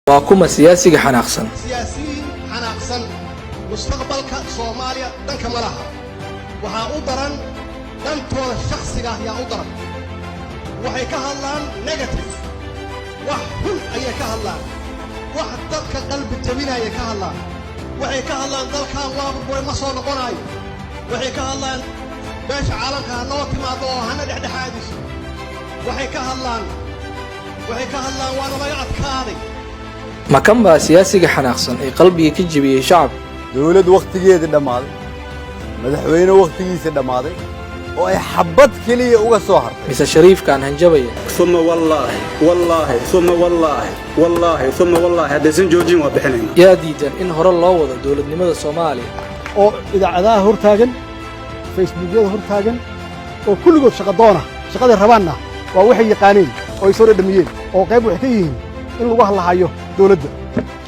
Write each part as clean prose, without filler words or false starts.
Waa kuma siyaasiga xanaaqsan? Siyaasiyiin xanaaqsan mustaqbalka Soomaaliya dhanka ma laha. Waxaa u daran dhantooda shakhsiga ah yaa u daran. Waxay ka hadlaan negative, wax xun ayay ka hadlaan, wax dadka qalbi jabinayay ka hadlaan. Waxay ka hadlaan dalkan waa burburay, ma soo noqonaayo. Waxay ka hadlaan beesha caalamka ha noo timaado oo hana dhexdhexaadiso. Waxay ka hadlaan waana laga adkaaday. Ma kan baa siyaasiga xanaaqsan ee qalbiga ka jebiyey shacabka? Dowlad wakhtigeedii dhammaaday, madaxweyne wakhtigiisii dhammaaday oo ay xabbad keliya uga soo hartay. Mise Shariifkaan hanjabaya? Uma wallaahi, wallaahi, uma wallaahi, wallaahi, uma wallaahi, haddaysan joojin waa bixinayna. Yaa diidan in hore loo wado dowladnimada Soomaaliya? Oo idaacadaha hor taagan, Facebookyada hor taagan, oo kulligood shaqa doona, shaqaday rabaanna waa waxay yaqaaneen oo ay soo dhadhamiyeen, oo qayb waxay ka yihiin in lagu hadlahayo dowladda.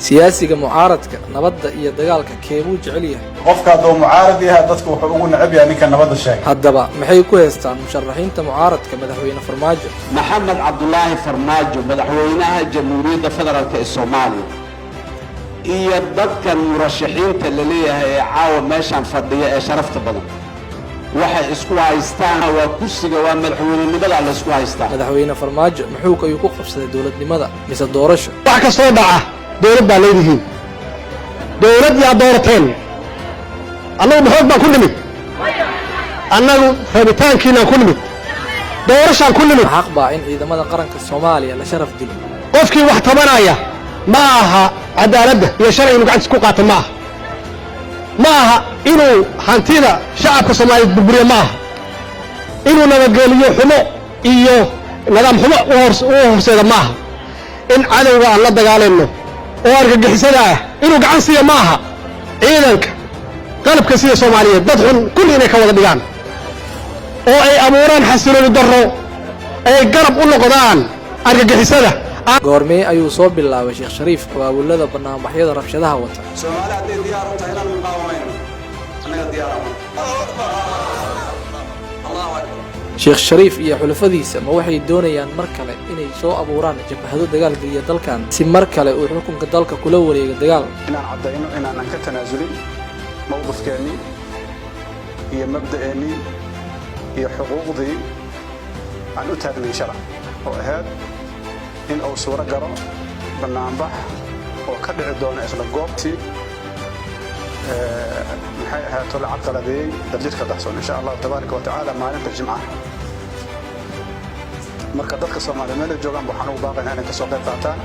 Siyaasiga mucaaradka nabadda iyo dagaalka keebuu jecel yahay? Qofka hadduu mucaarad yahay, dadku wuxuu ugu necab yahay ninka nabadda sheegay. Haddaba maxay ku haystaan musharaxiinta mucaaradka madaxweyne Farmaajo? Maxamed Cabdulaahi Farmaajo, madaxweynaha Jamhuuriyadda Federaalka ee Soomaaliya, iyo dadkan murashaxiinta la leeyahay ee caawa meeshaan fadhiya ee sharafta badan, waxay isku haystaan waa kursiga, waa madaxweynenimada la isku haystaa. Madaxweyne Farmaajo muxuug ayuu ku qabsaday dowladnimada mise doorasho? Wax kastoo dhaca dowlad baa leedihiin, dowlad yaa doorateen. Annagu maxoog baan ku nimid? Annagu rabitaankiinaan ku nimid, doorashaan ku nimid. Ma xaq baa in ciidamada qaranka Soomaaliya la sharaf dilo? Qofkii wax tabanaya ma aha cadaaladda iyo sharci inuu gacantiis ku qaato, ma aha. Ma aha inuu hantida shacabka Soomaaliyeed burburiyo, ma aha inuu nabadgeliyo xumo iyo nidaam xumo u horseeda, ma aha in cadowga aan la dagaalayno oo argagixisada ah inuu gacan siiyo, ma aha ciidanka qalabka sida Soomaaliyeed dad xun kulli inay ka wada dhigaan oo ay abuuraan xasilooni darro, ay garab u noqdaan argagixisada. Goormee ayuu soo bilaabay Sheekh Shariif abaabulada banaanbaxyada rabshadaha wata? Soomaali hadday diyaar u tahay inaan muqaawamayno, annaga diyaar. Allahu akbar. Sheekh Shariif iyo xulafadiisa ma waxay doonayaan mar kale inay soo abuuraan jabhado dagaal geliya dalkan, si mar kale uu xukunka dalka kula wareego dagaal? Inaan caddayno inaanan ka tanaasulin mowqifkeennii iyo mabda'eennii iyo xuquuqdii aan u taagnay shala, oo ahayd in uu suuro galo bannaanbax oo ka dhici doona isla goobtii, maxay ahaato, la carqaladeeyey Daljirka Dahsoon, insha Allahu tabaaraka wa tacaala, maalinta Jimcaha. Marka dadka Soomaaliya meel ay joogaan waxaan ugu baaqaynaa inay ka soo qayb qaataan.